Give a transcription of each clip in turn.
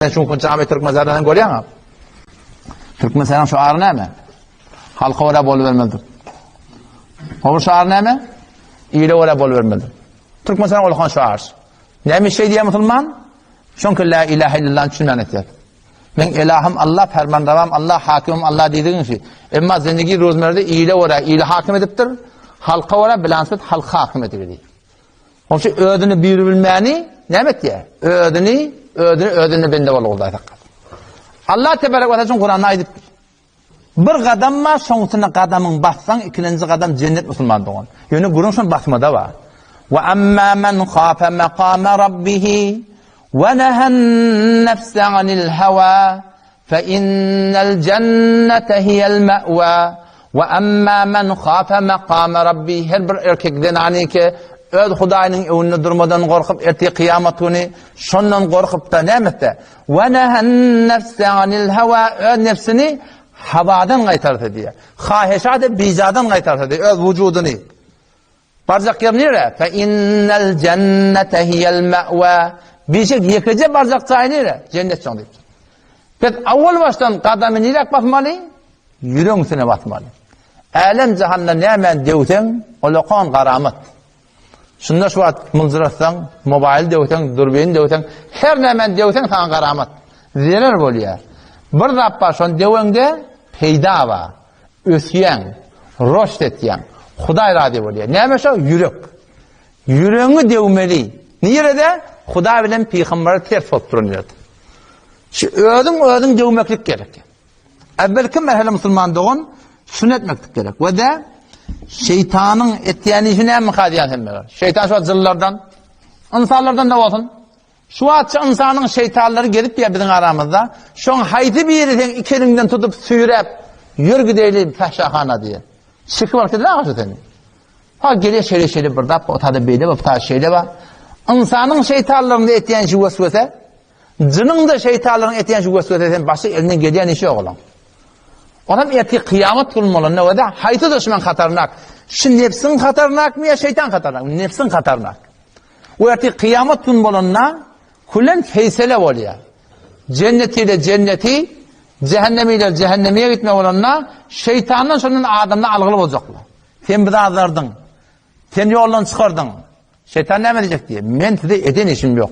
Sen şu gün jami Türkmenistandan görýäňmi? Türkmenistanyň şuary näme? Halka görä bolubermelidir. O şuar näme? Ile görä bolubermelidir. Türkmenistan ulkan şuar. Näme şey diýýär musulman? Çünki la ilahe illallah düşünmän etýär. Men ilahym Allah, fermanrawam Allah, hakimim Allah diýdigiň şu. Emma zindigi rozmerde ile görä ile hakim edipdir. Halka görä bilansat halka hakim edip. Onuň üçin özüni bir bilmäni näme etýär? Özüni, özüni özüne bende bolup Hudaý saklasyn. Allah tebarek we taala Kuranda aýdypdyr. Bir gadam bar, şoň üstüne gadamyň bassaň, ikilenji gadam jennet musulman dogan. Ýöne gürrüň şol basmada bar. Wa amma men khafa maqama rabbih we nahan nefse anil hawa Fe innel jennete hiýel me'wa we emma men hafe mekame rabbi her bir erkek zenany ki öz Hudaýynyň öňünde durmadan gorkup ertir kyýamat güni şondan gorkup da näme etse we nehen nefse anil hawa öz nefsini hawadan gaýtarsa diýýär. Haheşat bijadan gaýtarsa diýýär öz wujudyny. Barjak ýer nire? Fe innel jennete hiýel me'wa. Bişek ýekeje barjak jaý nire? Jennet şoň diýipdir. Biz awwal başdan gadamy niräk basmaly? Ýüregiň üstüne basmaly. Älem jahanda nämäni döwseň, olakan garamat. Şunda şu wagt mynjyratsaň, mobaýl döwseň, durbin döwseň, her nämäni döwseň saňa garamat. Zerer bolýar. Bir zat bar, şony döweňde peýda bar. Ösýäň, roşt etýäň. Hudaý razy bolýar. Näme şo? Ýürek. Ýüregiňi döwmeli. Nirede? Hudaý bilen pygambere ters bolup duran ýerde. Şu özüň özüň döwmeklik gerek. Äwwelki merhele musulman dogan şuny etmeklik gerek. We de şeýtanyň etýän işi näme diýýän hemmeler. Şeýtan şu jyllardan, ynsanlardan da bolsun. Şu wagtça ynsanyň şeýtanlary gezip ýa biziň aramyzda, şoň haýsy biri seň iki eliňden tutup süýräp, ýör gideýli fähşahana diýer. Çekip alyp gider aga şu seni. Ha gelýär şeýle şeýle bir zat, o tada beýle bar, bu tada şeýle bar. Ynsanyň şeýtanlarynda etýän şu weswese, jynyň-da şeýtanlaryň etýän şu weswese sen başy elinden gelýän işi ýok olaň. Onam ertir kyýamat gün bolanda wada haýsy duşman hatarnak? Şu nebsiň hatarnakmy ýa şeýtan hatarnakmy? Nebsiň hatarnak. We ertir kyýamat gün bolanda külen feýsele bolýar. Jennet ile jenneti, cehennem ile cehennemiye gitme bolanda şeýtandan şondan adamda algyly boljaklar. Sen bizi azardyň. Sen ýoldan çykardyň. Şeýtan näme diýjek diýe? Men size eden işim ýok.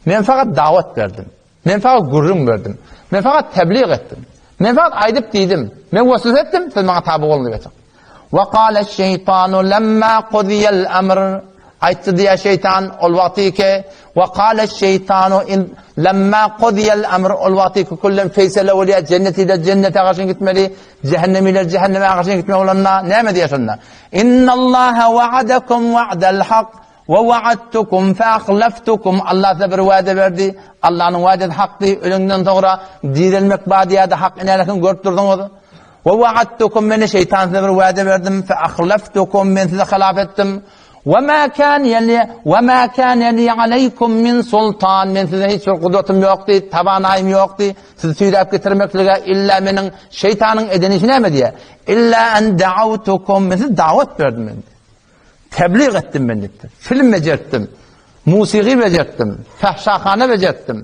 Men fakat dawat berdim. Men fakat gürrüň berdim. Men fakat tebliğ etdim. Men fakat aýdyp diýdim. Men weswese etdim, siz maňa taby boluň diýip. Wa qala şeytanu lemma qudiyal amr Aýtdy diýä şeýtan ol wagty ki wa qala şeytanu in lemma qudiyal amr ol wagty ki kullen feýsele bolýar jenneti de jennete garşy gitmeli cehennemiler cehenneme garşy gitmeli bolanda näme diýär şonda Innallaha wa'adakum wa'dal hak we wa'adtukum fe ahlaftukum Allah size bir wada berdi Allah'yň wadesi hakdy ölenden soňra direlmek bar diýýärdi hak inälesin görüp durduňyz We wa'adtukum meni şeýtan size bir wada berdim fe ahlaftukum men size halaf etdim we ma kana li we ma kana li aleykum min sultan men size hiç bir gudratym ýokdy tabanaýym ýokdy sizi süýräp getirmeklige illa meniň şeýtanyň eden işi näme diýýär illa en da'awtukum men size dawat berdim men tebliğ etdim men diýipdir film bejertdim musigy bejertdim fahşahana bejertdim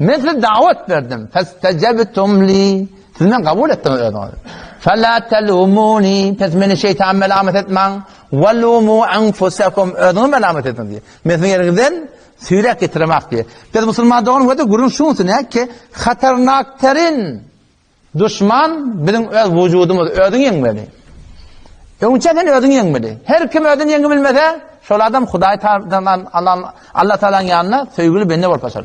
Men size dawat berdim. Festejebtum li. Siz men kabul etdiňiz özüňiz. Fela telumuni. Pes meni şeytan melamet etmäň. Welumu enfusakum. Özüňizi melamet ediň diýip. Men siziň ýeriňizden süýräk getiremak diýip. Biz musulman dogan we de gürrüň şunuň ne ki hatarnakterin duşman biziň öz wujudymyz, özüň ýeňmeli. Öňçe sen özüň ýeňmeli. Her kim özüni ýeňip bilmese, şol adam Hudaý tarapyndan Allah Taalanyň ýanynda söýgüli bende bolup başar.